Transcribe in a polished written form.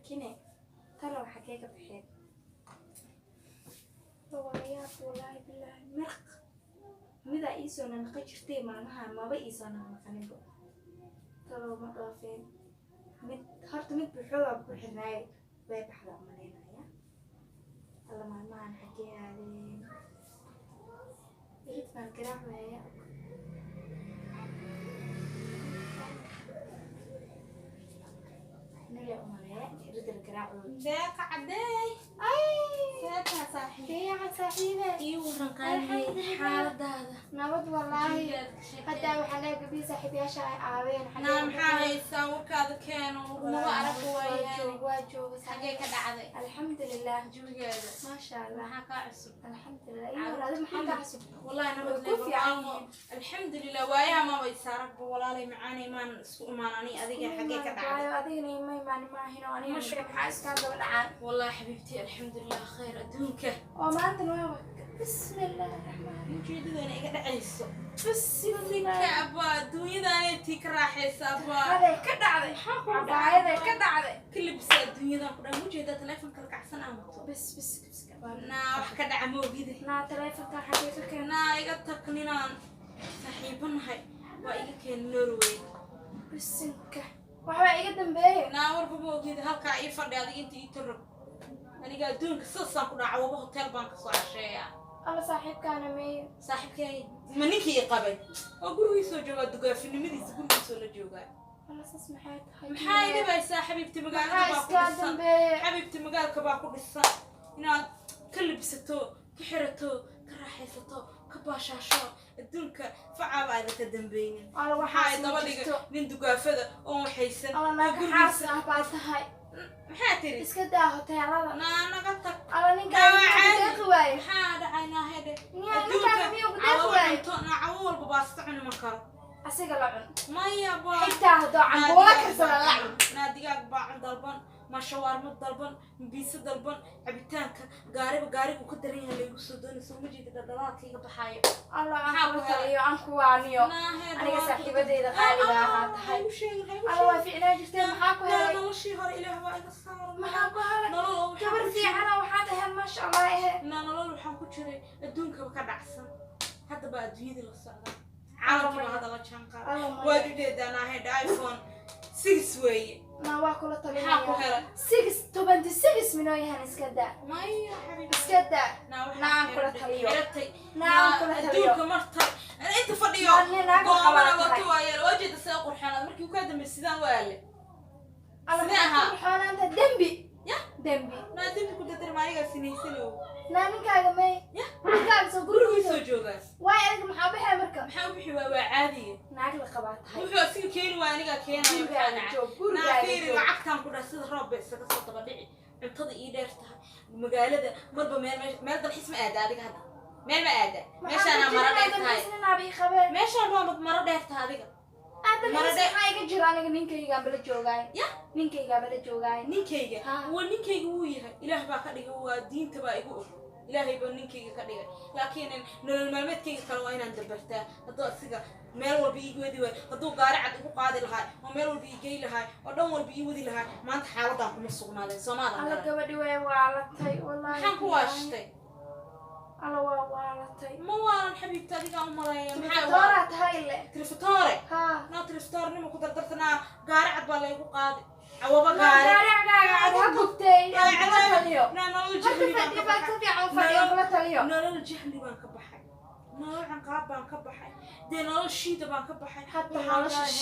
Arkine talow xagee ka baxeen? Waayaab, wallaahi bilaahi, mirq midaa iisoo nanaqa jirtay maalmaha, maba iisoo nanaqaninba. Talow ma dhoofeen? Mid horta mid buxoogaa ku xirnaay, way baxdaa umalaynaya. Alla, maalmahan xagee aadeen? Irid baan garaacmaya. Nile umaleeya inta iridda la garaacayo. Deeqa cadeey. Ay. Seetaa, saaxiib? Fiican, saaxiibe. Ii waran, qaaliye. Alxamdulillah. Xaaladaada? Nabad, wallaahi. Jigaad ka sheekee. Haddaa waxaa leeyahay gabdhihii saaxiibayaasha ay aaween. Naa, maxaa haysaa? Warkaada keeno, maba arag waayaan. Waa jooga. Xagee ka dhacday? Alxamdulilah. Jawigeeda? Maasha Allah. Maxaa kaa cusub? Alxamdulilah. Iyo walaalo, maxaa ka cusub? Wallahi nabad. Way ku fiican yihiin. Alxamdulilah, waayaha maba isaaragba, walaalay macaanay, maan isku imaan ani adiga. Xagee ka dhacday? Waayo, adigana ima imaan maahino aniga. Maxaa iskaa daba dhacaan? Wallahi xabiibtii, alxamdulilah, khayr adduunka. Oo maanta waa bismillahi raxmaan. Ujeedadana iga dhacayso. Bismillah. Ka abaa adduunyadaanay tii ka raaxaysa abaa. Haday ka dhacday. Maxaa kugu dhacay? Cabaayaday ka dhacday. Ka libisa adduunyadan ku dhan ujeedaa, taleefonka la kacsan aan wato. Bis bis bis. Naa, wax ka dhaca moogide. Naa, taleefonka xagee ka keenay? Naa, iga tag, ninaan saaxiibo nahay waa iga keen Norway. Bisinka, waxbaa iga dambeeye. Naa, warba moogide, halkaa ii fadhi adiga, inta ii tarog. Aniga adduunka sidaasaan ku dhaca, waba hotel baan kasoo casheeyaa. Alla, saaxiibkaana meeye? Saaxiibkay ma ninkii i qabay oo gurigiisoo joogaa, dugaafinimadiisa gurigiisoo la joogaa. Alla, saas maxay tahay? Maxaa i dhibaysaa, xabiibti? Magaalada Maxaa baa ku iskaa dhisan. dambeeye? Xabiibti, magaalka baa ku dhisan inaad ka libsato, ka xirato, ka raaxaysato, ka baashaasho adduunka, facaaba aadan ka dambaynin. Alla, waxaa waxaas ay ma daba dhigay jirto. Nin dugaafada oon waxaysan Alla, oo naga gurigiisa xaas ah baa tahay. Maxaa tiri? Iska daa hoteelada. Naa, naga tag. Alla, ninkaa Naa, waa caadi. deeqi waaye. Maxaa dhacay, naahedhe? Miyaa ninkaaga miyuu ku deeqi cawo waaye? Cunto naa, cawo walba baasta cuni ma karo. Asiga la cun. Maya baa. Xitaa haddoo cambuulo karsada la cun. Naa, digaag baacun dalban, ma shawaarmo dalban, biise dalban, cabitaanka gaariba gaarigu ka daran yahay laygu soo doonayso. Ma jeeda dhaldhalaalka iga baxaayo? Alla, aan Maxaa kula ku helay? taliyo, aan ku waaniyo. Naaheedhe. Aniga saaxiibadeyda qaaliga ahaa tahay. Haygu sheegin, haygu Alla, waa sheegin. fiicnaa jirtee, maxaa ku Naa, helay? Noloshii hore Ilaah baa iga saaray. Maxaa ku helay? Nolol oo waxaan Gabar ku jiray- fiicana waxaad ahayd, maasha Allah ahayd. Naa, nolol waxaan ku jiray adduunkaba ka dhacsan. Hadda baa adduunyadii la socdaa, caalamkii baa hadda la jaanqaada. Alla maya. Waad ujeedaa, naahedha, iPhone 6 weeye. Na, waa kula Maxaa ku talinaya. helay? 6 26 minoo yahan, iska daa. Maya, xabiibi. Iska daa. Naa, waxaa Naa, aan kula taliyo. xiratay. Naa, aan kula taliyo. Adduunka martay ana inta fadhiyo. Naa, nin naag goomana qabaa wato tahay. waa yeelo, waa jeeda sida qurxanaad markii uu kaa dambeeyay sidaan waa alle. Alla, Sidee maxaa ahaa? ku xoonaanta dembi? Yah. Dembi. Naa, dembi ku dadarma, anigaa sinaysanow. Naa, ninkaaga may? Yah. Ninkaaga soo gurigiisoo gurigiisa joogaa. Waay, adiga maxaa baxay marka? Maxaa u bixi? Waa caadiga. Naag la qabaa tahay. Wuxuu asiga keeni waa anigaa keenayo. Gurigaaga joog, Naa, gurigaaga fiiri. joog. Lacagtaan ku dhah sida roob bay isaga soo daba dhici, cuntada ii dheer tahay, magaalada marba meel meel dalxiis ma aada adiga hadda? Meel ma aada? Meeshaanaa maro dheer tahay. Ninaaba ii qabeen. Meeshaan waa maro dheer tahay adiga. Aad Maro dalxiis maxaa iga jira? Aniga ninkaygaan bala joogaay. Yah. Ninkaygaa bala joogaay. Ninkayga? Ha. Waa ninkayga wuu yahay, Ilaah baa ka dhigay, waa diinta baa igu og, Ilaahay baa ninkayga ka dhigay, laakiin nolol maalmeedkayga kale waa inaan dabartaa. Hadduu asiga meel walba ii wadi waayo, hadduu gaari cad igu qaadi lahaa oo meel walba ii gey lahaa oo dhan walba ii wadi lahaa, maanta xaaladan kuma sugnaadeen, soomaadan Alla, garan. Gabadhi way waalatay, wallahi. Maxaan ku waashtay? Alla, waa waalatay. Ma waalan, xabiibta, adigaa u maleeya. Maxaa waa? Trifitooraa tahay ile. Trifitoore? Ha. Naa, trifitoornima ku dardartanaa, gaari cad baa laygu qaadi cawaba. Naa, Gaari. Gaarigaaga cad ha gubtay, aan kula taliyo. Naa, nolol Horta jahli baan fadhi ka baa baxay. si fiican u fadhiyo, kula taliyo. Nolol jahli baan ka baxay, nolol canqaab baan ka baxay, dee nolol shiida baan ka baxay. Hadda Waxaa nolosha leeyahay-